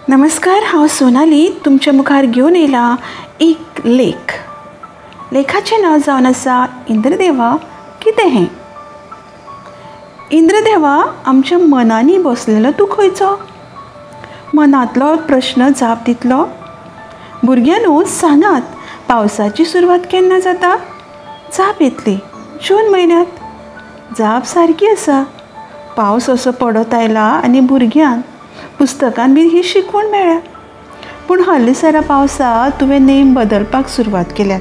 नमस्कार, हांव सोनाली तुमच्या मुखार घेवन येयलां एक लेख. लेखाचें नांव जावन आसा इंद्रदेवा कितें हें. इंद्रदेवा आमच्या मनांनी बसलेलो तूं खंयचो? मनांतलो प्रश्न जाप दितलो? भुरग्यांनो सांगात, पावसाची सुरवात केन्ना जाता? जाप येतली जून म्हयन्यांत. जाप सारकी आसा. पावस असो पडत आयला आनी भुरग्यांक पुस्तकान बी ही शिकवण मेळ्ळ्या. पूण हालींसरा पावसा तुवें नेम बदलपाक सुरवात केल्यात.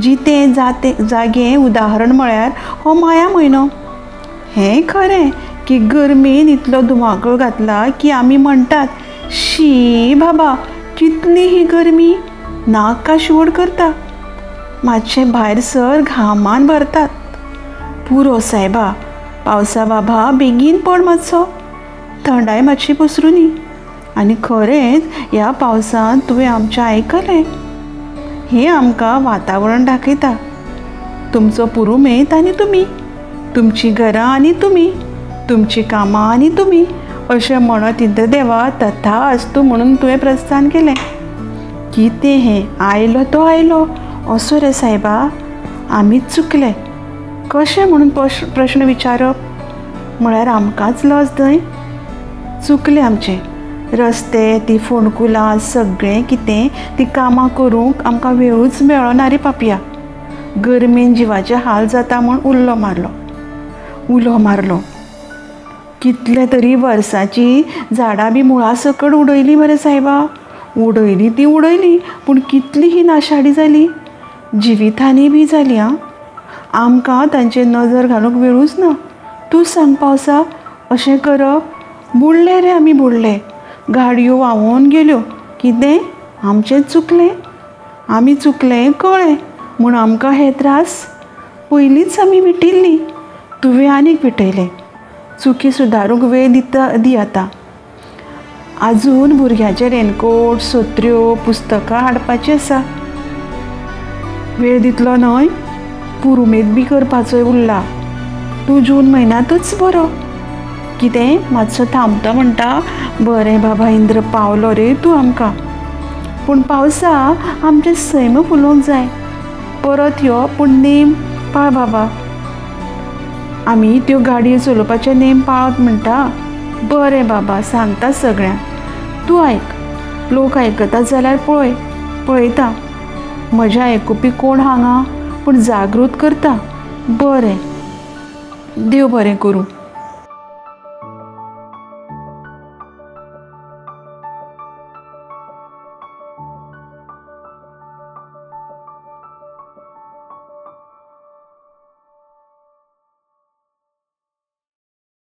जितें जाते जागे उदाहरण म्हळ्यार हो माया म्हयनो. हें खरें की गरमेन इतलो धुमाकूळ घातला की आमी म्हणटात, शी बाबा कितली ही गरमी, नाका शिवड करता, मातशें भायर सर घामान भरतात. पुरो सायबा, पावसा बाबा बेगीन पड मातसो, थंडाय मातशी पसरुनी. आनी खरेंच ह्या पावसांत तुवें आमचें आयकलें. हें आमकां वातावरण दाखयता. तुमचो पुरुमेंत आनी तुमी, तुमचीं घरां आनी तुमी, तुमचीं कामां आनी तुमी, अशें म्हणत इंद्रदेवा तथा अस्तू म्हणून तुवें प्रस्थान केलें. कितें हें, आयलो तो आयलो, असो रे सायबा, आमीच चुकले. कशें म्हणून प्रश्न विचारप म्हळ्यार आमकांच लज न्हय? चुकलें आमचें. रस्ते, ती फोंडकुलां, सगळें कितें ती कामां करूंक आमकां वेळूच मेळना रे पापया. गरमेन जिवाचे हाल जाता म्हूण उल्लो मारलो. कितले तरी वर्सांची झाडां बी मुळा सकट उडयलीं मरे सायबा. उडयलीं ती उडयलीं, पूण कितली ही नाशाडी जाली, जिवितांनी बी जाली. आं, आमकां तांचेर नजर घालूंक वेळूच ना. तूं सांग पावसा, अशें करप? बुडले रे आमी, बुडले. गाडयो व्हांवोन गेल्यो. कितें आमचें चुकलें? आमी चुकलें कळ्ळें म्हूण आमकां हे त्रास. पयलींच आमी विटिल्लीं, तुवें आनीक विटयलें. चुकी सुदारूंक वेळ दी आतां. आजून भुरग्यांचे रेनकोट, सत्र्यो, पुस्तकां हाडपाचीं आसा. वेळ दितलो न्हय? पुरुमेंत बी करपाचोय उरला. तूं जून म्हयन्यांतूच बरो. कितें मातसो थांबता म्हणटा? बरें बाबा इंद्र, पावलो रे तूं आमकां. पूण पावसा आमचें सैम फुलोवंक जाय. परत यो, पूण नेम पाळ बाबा. आमी त्यो गाडयो चलोवपाचे नेम पाळत म्हणटा? बरें बाबा, सांगता सगळ्यांक. तूं आयक, लोक आयकता जाल्यार पळयता. म्हजें आयकुपी कोण हांगा, पूण जागृत करता. बरें, देव बरें करूं.